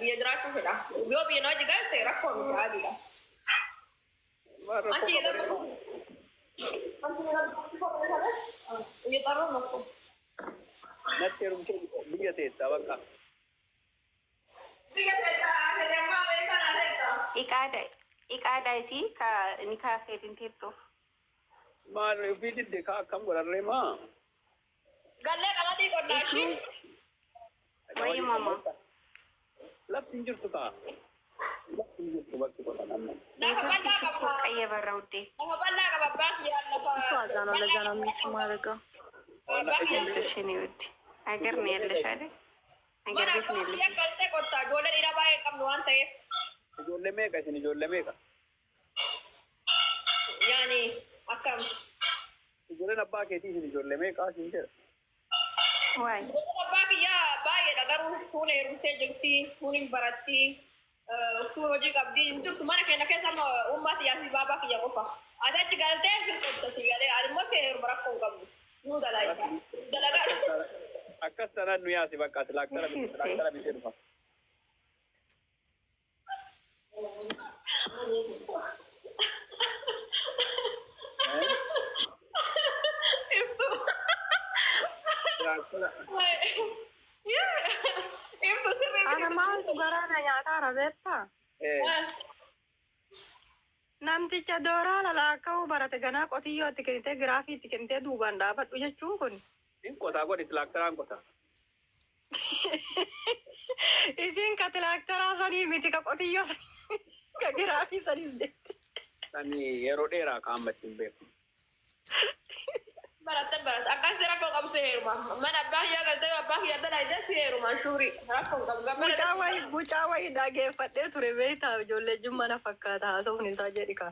Biyya jiraachuu fedha. Yoo biyya na hojii galte rakkoo miti adiidha. Maal rakkoo Anchi qaba? እየጠሩ ነው እኮ። Natti heerumtee biyya teessaa bakka. Biyya teessaa asirraa Ameerikaa teessaa. Iqaada iqaada isii ka nikaa keetiin teettuuf. Maal ofii didde kaa akkam godharree maa? Gallee qamadii qonnaa Ituu ishii. wayi mama. Lafti hin jirtu kaa. Lafti hin jirtu bakki qotan amma. Lafa Neetworkii bal'aa shikkoo qaba. qayya barra uddee. Lafa bal'aa qaba abbaan kiyyaa lafa እኮ አዛ ነው። ለዛ bal'aa ነው qaba. ሚውት ማድረገው። Abbaan kiyyaa Yesuus isheen udde. Agar ni ያለሽ አይደል? አገር mana ቤት ነው abbaan ያለሽ። kiyyaa galtee qottaa ijoollee dhiiraa baay'ee qabnu waan ta'eef. Ijoollee meeqa isin ijoollee meeqa? Yaani akkam. Ijoolleen abbaa keetii isin ijoollee meeqa isin jedha. ዋይ Ijoolleen abbaa kiyyaa baay'eedha garuu fuun heerumtee jirti, fuun hin baratti, fuun hojii qabdi hin jirtu mana keenya keessa amma ummaa kiyyaa fi baabaa kiyya qofa. Ati achi galtee hin qottati galee ani immoo kee heeruma rakkoo hin qabnu. Nuu dalagaa. Dalagaa. Akkas taanaan nu yaasi bakka ati laaktara እሺ bitee ውዴ laaktara bitee dhufa. Ibsu. Laaktara. Ibsu sirrii Ana miti. maaltu garaana nyaataara beektaa? Namticha dooraa lalaaka'uu barate ganaa qotiyyoo itti kennitee giraafii itti kennitee duubaan dhaabadhu jechuun kun. Hin qotaa godhi laaktaraan qota. Isiin ka tilaaktaraa sanii miti ka qotiyyoo sanii ka giraafii saniif jetti. Sani yeroo dheeraa ka amma ittiin beeku. Baratte baratte akkasi rakkoo qabsu heeruma. Mana abbaa kiyyaa galtee abbaa kiyyaa dalagaa si heerumaan shuurii rakkoo hin qabu. Gammada Mucaa wayii mucaa wayii dhageeffadhee ture beektaa ijoollee jimma na fakkaata haasofni isaa jedhi kaa.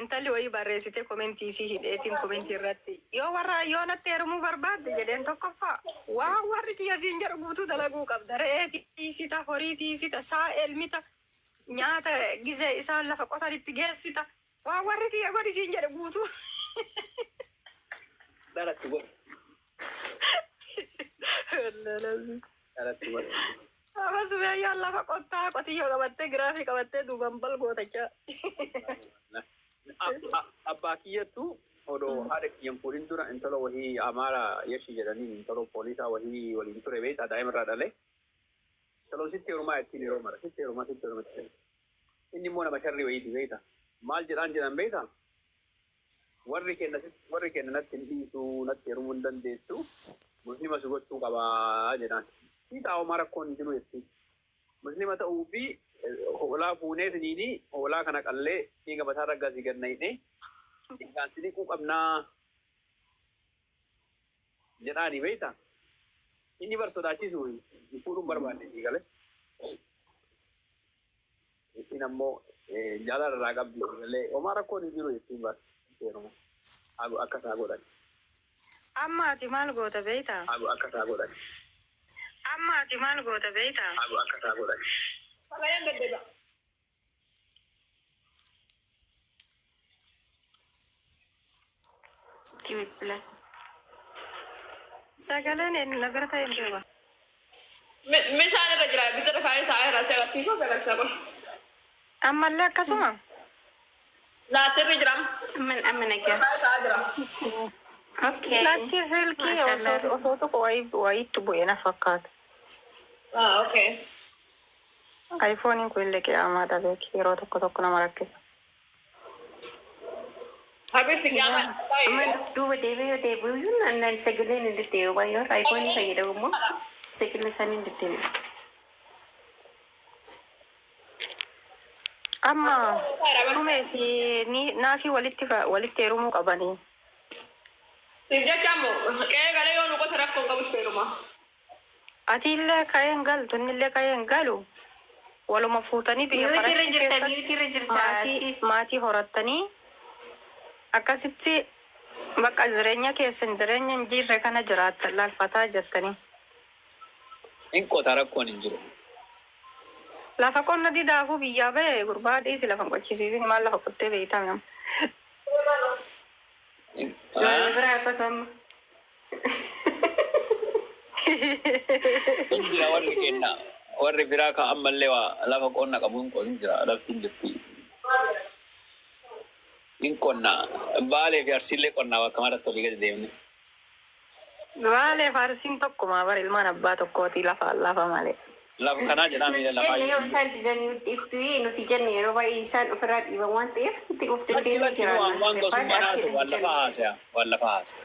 Intalli wayii barreessitee komentii isii hidheetiin komentii irratti yoo warra yoo natti heerumuu barbaadde jedheen tokkoffaa waan warri kiyya siin jedhu guutuu dalaguu qabda re'ee tiisita horii tiisita saa elmita nyaata gizee isaan lafa qotanitti geessita waan warri kiyya godhi siin jedhu guutuu. Dhalatti godhi. Dhalatti godhi. Amma sumeeyyaan lafa qottaa qotiyyoo qabattee giraafii qabattee duuban balgootachaa. Abbaa kiyyattu odoo haadha kiyyan fuudhin dura intala wahii Amaara Yeshi jedhanii intala poolisaa wahii waliin ture beektaa daa'ima irraa dhalee. Intala sitti heerumaa ittiin yeroo mara sitti heerumaa sitti heerumaa ittiin. Inni immoo nama sharri wayiiti beektaa. Maal jedhaan jedhan beektaa? Warri kenna warri kenna natti hin dhiisu natti heerumuu hin dandeessu muslima si gochuu qabaa jedhaan. Siit homaa rakkoon hin jiru jetti. Muslima ta'uu fi hoolaa fuunee siniini hoolaa kana qallee dhiiga mataa raggaa si gannayne dhiigaan si dhiquu qabnaa jedhaani beektaa. Inni bar sodaachisu hin fuudhuun barbaanne sii galee. Ittiin ammoo jaalala irraa qabdi sii galee homaa rakkoon hin jiru jettiin bar heeruma akka isaa godhan. Amma ati maal goota beektaa? Akka isaa godhan. Amma ati maal goota beektaa? Akka isaa godhan. Sagaleen gaddeeba. ቲቪት ብለን Sagaleen eenyu na bira ta'e hin beeku. Meeshaan irra jira ibidda irra kaa'ee taa'ee irraa seera sagalcha qofa. Ammallee akkasuma. Laatirri jira. ምን አመነገር Kaa'ee taa'aa jira. ኦኬ Lakki silkii ማሻአላ osoo osoo tokko wayii wayiitti bu'e na fakkaata. Ah, okay. Ayfooniin kun illee qiyyaamaadha beeki yeroo tokko tokko nama rakkisa. Habibti gaama Amma duuba deebi'ee deebi'uun annan sagaleen hin deddeebi'u baay'ee warra ayfoonii fayyadamu immoo sagaleen isaanii hin deddeebi'u. Amma sumee fi naafii walitti walitti heerumuu qabanii. Siif jecha ammoo qe'ee galee yoo nu qote rakkoo hin qabu seeruma. Ati illee ka'ee hin galtu inni illee ka'ee hin galu. Waluma fuutanii biyya Miyuutii irra faranjii jirta, keessatti miyuutii irra jirta. maatii Siif maatii horattanii akkasitti bakka jireenya keessan jireenya hin jirre kana jiraattan laalfataa jettanii. Hin qotaa rakkoon hin jiru. Lafa qonna didaafuu biyyaa ba'e gurbaa dhiisi lafa hin qochisiisin maal lafa qottee beeytaa nama. Nama biraa qotu amma. Hin jira warri kenna. Warri biraa kan ammallee waa lafa qonna qabu hin qonni jira, lafti hin jirti. Hin qonna. Baalee fi Arsiillee qonnaa bakka maratti olii gadi deemne. Baalee fi Arsiin tokkuma bara ilmaan abbaa tokkooti lafa lafa malee. Lafa kanaa jedhaa Nuti miila lafaa. jenne yoo isaan didanii dhiiftu, nuti jenne yeroo baay'ee isaan ofirraa dhiiban waan ta'eef nuti of dandeenye jiraanna. Waan gosummaa Baay'ee naatu Arsiidha waan lafa jenna. haasaya. Waan lafa haasaya.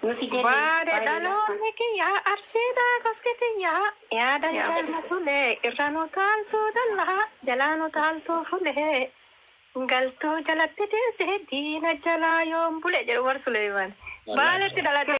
Nuti jenne Baale baay'ee lafa. dhaloonni kiyyaa Arsiidhaa gosti kiyyaa yaada jaalma sulee irra nu taaltuu dallaa jalaa nu taaltuu fulee galtuu jalatti deesse diina jalaa yoon bule jedhu war Suleeman. Baaletti dhalate.